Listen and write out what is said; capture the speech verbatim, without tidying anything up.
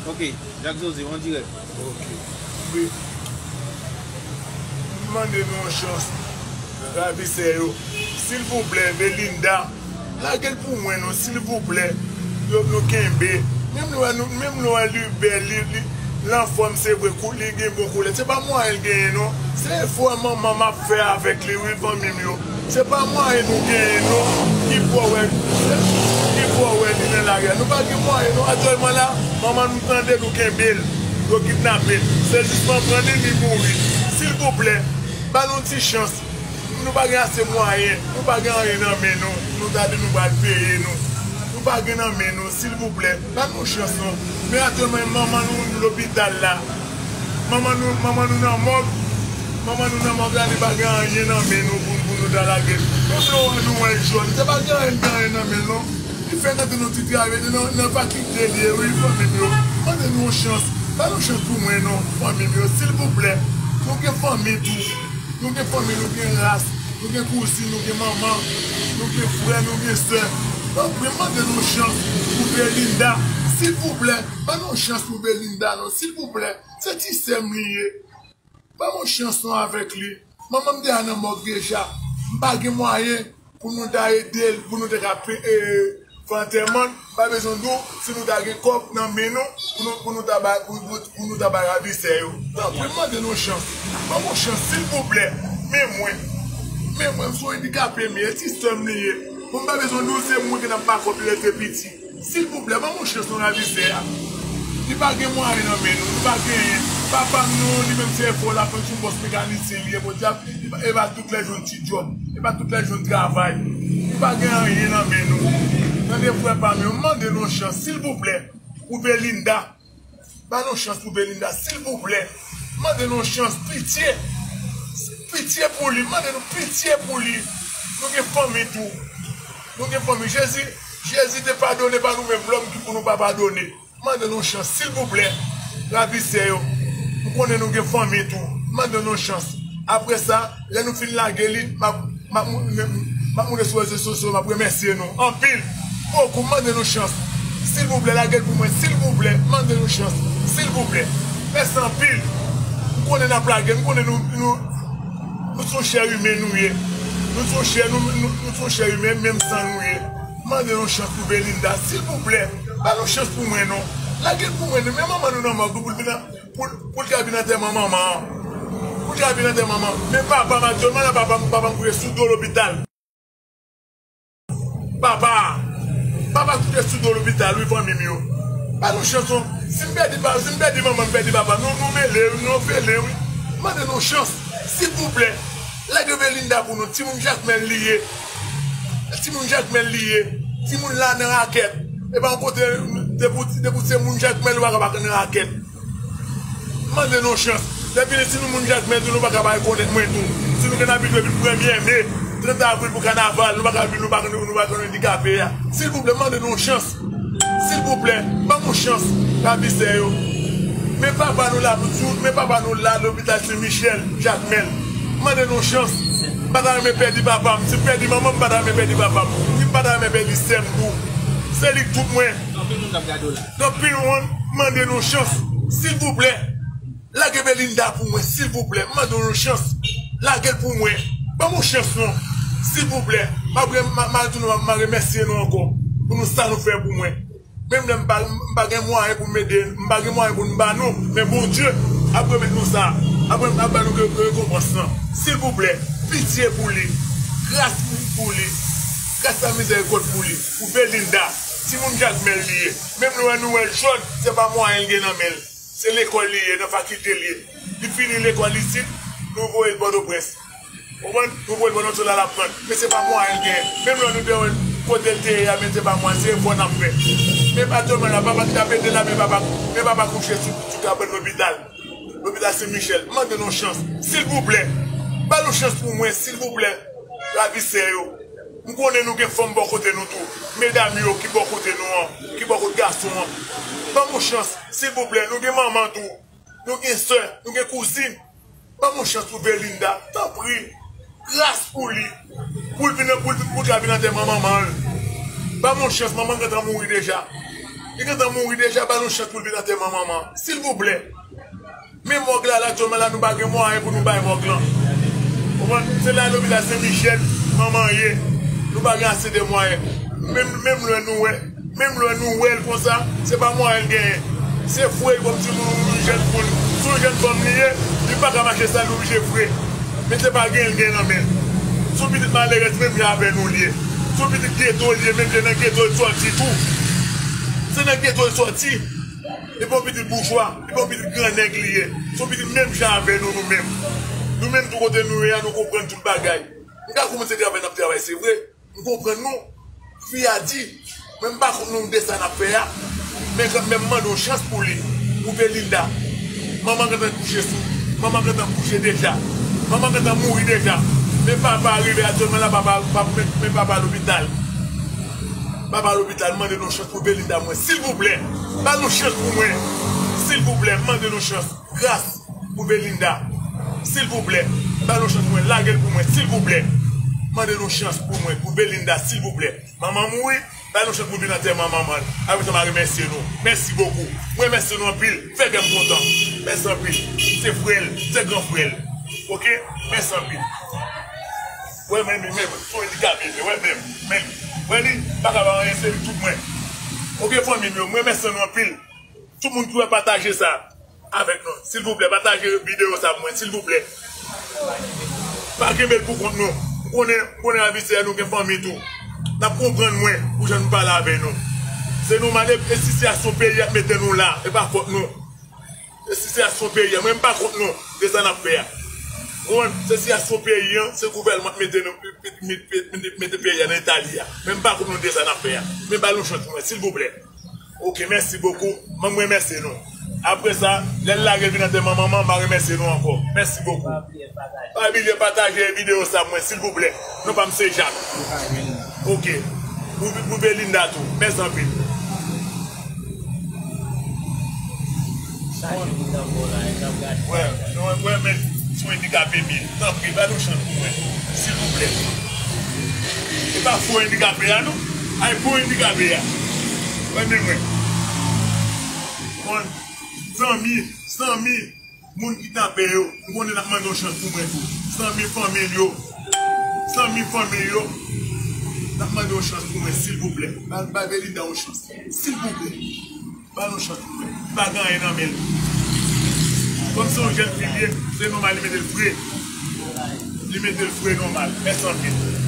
Ok, Jak Zoze, an dirèk. Ok. Wi. M mande nou yon chans, ravisè yo. Silvouplè, Belinda, lage l pou mwen non, silvouplè. Yo, nou kenbe. Menm lè nou, menm lè li bèl, li, li, l anfòm, se vre, kou, li gen bon koulè. Se pa mwayen l genyen non. Se efò manman m ap fè avèk li, wi, fanmi m yo. Se pa mwayen nou genyen non, ki fè w wè, ki fè w wè li nan lari a. Nou pa gen mwayen non. Aktyèlman la, manman nou tande nou kenbe l, yo kidnape l. Se jis manman li, li mouri. Silvouplè, ba nou ti chans. Nou pa gen ase mwayen, nou pa gen anyen nan men nou. Nou ta di nou pral peye nou. Nou pa gen nan men nou, silvouplè. Ba nou chans non. Men aktyèlman, manman nou lopital la. Manman nou, manman nou nan mòg. Manman nou nan mòg la, li pa gen anyen nan men nou pou, pou nou ta lage l. Menm lè nou wè l jòn, se pa gen anyen, gen anyen nan men l non. Li fè nan nou ti travay, nan, nan fakilte li ye, wi, fanmi m yo. Mande nou yon chans. Ba nou chans pou mwen non, fanmi m yo, silvouplè. Nou gen fanmi tou. Nou gen fanmi, nou gen ras. Nou gen kouzin, nou gen manman. Nou gen frè, nou gen sè. Tanpri, mande nou chans pou Belinda. Silvouplè, ban nou chans pou Belinda non, silvouplè. Se ti sè m li ye. Ban m yon chans non avèk li. Manman m deja nan mòg deja. M pa gen mwayen pou nou ta ede l, pou nou te ka pe-, e, fè antèman l. M pa bezwen di w si nou ta gen kòb nan men nou, pou nou, pou nou ta bay, pou, pou, pou nou ta bay ravisè yo. Tanpri, m mande nou yon chans. Ban m yon chans, silvouplè. Men mwen. Men mwen, m se yon andikape m ye, ti sè m li ye. Bon, m pa bezwen di w se mwen ki nan bakòp li lè l te piti. Silvouplè, ban m yon chans non ravisè a. Li pa gen mwayen nan men nou, li pa genyen. Papa m non, li menm se efò l ap fè, se yon bòs mekanisyen li ye, podyab, e pa, e pa tout lè jwenn ti djòb, e pa tout lè jwenn travay. Li pa gen anyen nan men nou. Tande frè pa m yo, m mande nou yon chans, silvouplè, pou Belinda. Ba nou chans pou Belinda, silvouplè. Mande nou chans, pitye. Pitye pou li, mande nou pitye pou li. Nou gen fanmi tou. Nou gen fanmi. Jezi, Jezi te padone, pa nou menm lòm ki pou nou pa padone. Mande nou chans, silvouplè. Ravisè yo. M konnen nou gen fanmi tou. Mande nou chans. Apre sa, lè nou fin lage li, m ap, m ap mou-, m ap moute sou rezo sosyo, m ap remèsye nou anpil. Bokou, m mande nou chans. Silvouplè, lage l pou mwen, silvouplè, m mande nou chans, silvouplè. Mèsi anpil. M konnen n ap lage, m konnen nou, nou, nou se yon chè imen nou ye. Nou se yon chè, nou, nou, nou se yon chè imen, menm san nou ye. M mande nou chans pou Belinda, silvouplè. Ba nou chans pou mwen, non. Lage l pou mwen, non. Men manman nou nan mòg, pou l vin pou l, pou l ka vin antèman manman an. Pou l ka vin antèman manman. Men papa m aktyèlman la, papa m, papa m koute sou do lopital. Papa, papa koute sou do lopital, wi, fanmi m yo. Ba nou chans, non. Si m pèdi pa, si m pèdi manman, m pèdi papa, nou, nou mele, wi, nou fele, wi. Mande nou chans, silvouplè. Lage Belinda pou nou. Timoun Jakmèl li ye. Timoun Jakmèl li ye. Timoun la nan rakèt. E pa yon kote, depi, depi se moun Jakmèl, ou pa ka pa nan rakèt. Mande nou chans. Lè fini, si nou moun Jakmèl tou, nou pa ka pa rekonèt mwen tou. Si nou gen abitye vin premye me, trant avril pou kanaval, nou pa ka vin, nou pa, nou pa konn andikape a. Silvouplè, mande nou chans. Silvouplè, ban nou chans, ravisè yo. Men papa nou la, men papa nou la, lopital Sen Michèl, Jakmèl. Mande nou chans. M pa ta renmen pèdi papa m. Si m pèdi manman m, m pa ta renmen pèdi papa m. Ni m pa ta renmen pèdi sè m tou. Se li k tout mwen. Anpil moun k ap gade w la. Anpil moun, mande nou chans, silvouplè. Lage Belinda pou mwen, silvouplè. Mande nou chans. Lage l pou mwen. Ban m yon chans, non. Silvouplè. M ap re-, m a, m a retounen, m a remèsye nou ankò pou nou, sa nou fè pou mwen. Menm lè m pa, m pa gen mwayen pou m ede, m pa gen mwayen pou m ba nou, men Bondye ap remèt nou sa. Ap, ap ba nou re-, rekonpans lan. Silvouplè, pitye pou li. Gras pou, pou li. Gras a mizèrikòd pou li. Pou Belinda. Timoun Jakmèl li ye. Menm lè nou wè l jòn, se pa mwayen l gen nan men l. Se lekòl li ye, nan fakilte li ye. Li fini lekòl isit, nou voye l Pòtoprens. Ou konprann? Nou voye l Pòtoprens la, l aprann. Men se pa mwayen l genyen. Menm lè nou te wè l kote l te ye a, men se pa mwayen, se efò n ap fè. Men pa sèlman la, papa ki t ap ede l la, men papa, men papa kouche sou, sou kabann lopital. Lopital Sen Michèl. Mande nou chans. Silvouplè. Ba nou chans pou mwen, silvouplè. Ravisè yo. M konnen nou gen fanm bò kote nou tou. Medam yo ki bò kote nou an, ki bò kote gason an. Ban m yon chans, silvouplè. Nou gen manman tou. Nou gen sè, nou gen kouzin. Ban m yon chans pou Belinda. Tanpri. Gras pou li. Pou l vin, pou l, pou l ka vin antèman manman l. Ban m yon chans, manman l gentan mouri deja. Li gentan mouri deja, ba l yon chans pou l vin antèman manman. Silvouplè. Men mòg la, la, aktyèlman la, nou pa gen mwayen pou nou bay mòg lan. Konprann? Se la lopital Sen Michèl manman ye. Nou pa gen ase de mwayen. Menm, menm lè nou wè, menm lè nou wè l konsa, se pa mwayen l genyen. Se fre l kòm timoun, yon jèn moun. Se yon jèn fanm li ye, li pa ka mache san l oblije fre. Men se pa gen l gen nan men l. Se yon pitit malerèz menm jan avè nou l ye. Se yon pitit geto l ye, menm jan nan geto l sòti tou. Se nan geto l sòti. Li pa yon pitit boujwa, li pa yon pitit gran nèg li ye. Se yon pitit menm jan avè nou, nou menm. Nou menm, tou kote nou ye a, nou konprann tout bagay. M ka kòmanse travay n ap travay, se vre. M konprann nou. Fi a di, mwen m pa kont nou de sa n ap fè a. Men kanmenm, m mande yon chans pou li, pou Belinda. Manman gentan kouche sou, manman gentan kouche deja. Manman gentan mouri deja. Men papa rive aktyèlman la, papa, papa, men, men papa lopital. Papa lopital, mande nou chans pou Belinda mwen, silvouplè. Ba nou chans pou mwen. Silvouplè, mande nou chans. Gras pou Belinda. Silvouplè, ba nou chans pou mwen. Lage l pou mwen, silvouplè. Mande nou chans pou mwen, pou Belinda, silvouplè. Manman mouri, ba nou chans pou vin antèman manman l. Apre sa, m a remèsye nou. Mèsi bokou. Mwen remèsye nou anpil. Fè kè m kontan. Mèsi anpil. Se frè l, se gran frè l. Oke? Mèsi anpil. Wè, men, men, men, se yon andikape, men, wè, men, men, wè, li pa ka ba anyen, se li tout mwen. Oke, fanmi m yo, mwen remèsye nou anpil. Tout moun ki wè, pataje sa avèk nou. Silvouplè, pataje videyo sa pou mwen, silvouplè. Pa kenbe l pou kont nou. M konnen, m konnen avisè nou gen fanmi tou. N ap konprann mwen pou jan nou pale avè nou. Se nòmal, e, e sitiyasyon peyi a k mete nou la, e pa fòt nou. E sitiyasyon peyi a, mwen m pa kont nou de sa n ap fè a. Ou konprann? Se sitiyasyon peyi a, se gouvènman k mete nou, mete, mete, mete peyi a nan eta li a. Mwen m pa kont nou de sa n ap fè a. Men ba nou chans pou mwen, silvouplè. Oke, mèsi bokou. Mwen, mwen remèsye nou. Apre sa, lè l lage l vin antèman manman, m a remèsye nou ankò. Mèsi bokou. Pa bliye pataje videyo sa mwen, silvouplè. Non pa m se Jak. Oke. Pou, pou Belinda tou. Mèsi anpil. Wè, wè, wè, men, sou andikape m ye. Tanpri, ba nou chans pou mwen. Silvouplè. E pa fo andikape a, non. Ay, fo andikape a. Wè, men mwen. Bon, zanmi, zanmi, moun ki tanpe yo, m konnen n ap mande yon chans pou mwen tou. Zanmi, fanmi l yo. Zanmi, fanmi l yo. N ap mande yon chans pou mwen, silvouplè. Ba, ba Belinda yon chans. Silvouplè. Ba nou chans pou mwen. Li pa gen anyen nan men l. Kòm se yon jèn fi l ye, se nòmal li mete l fre. Li mete l fre nòmal. Mèsi anpil.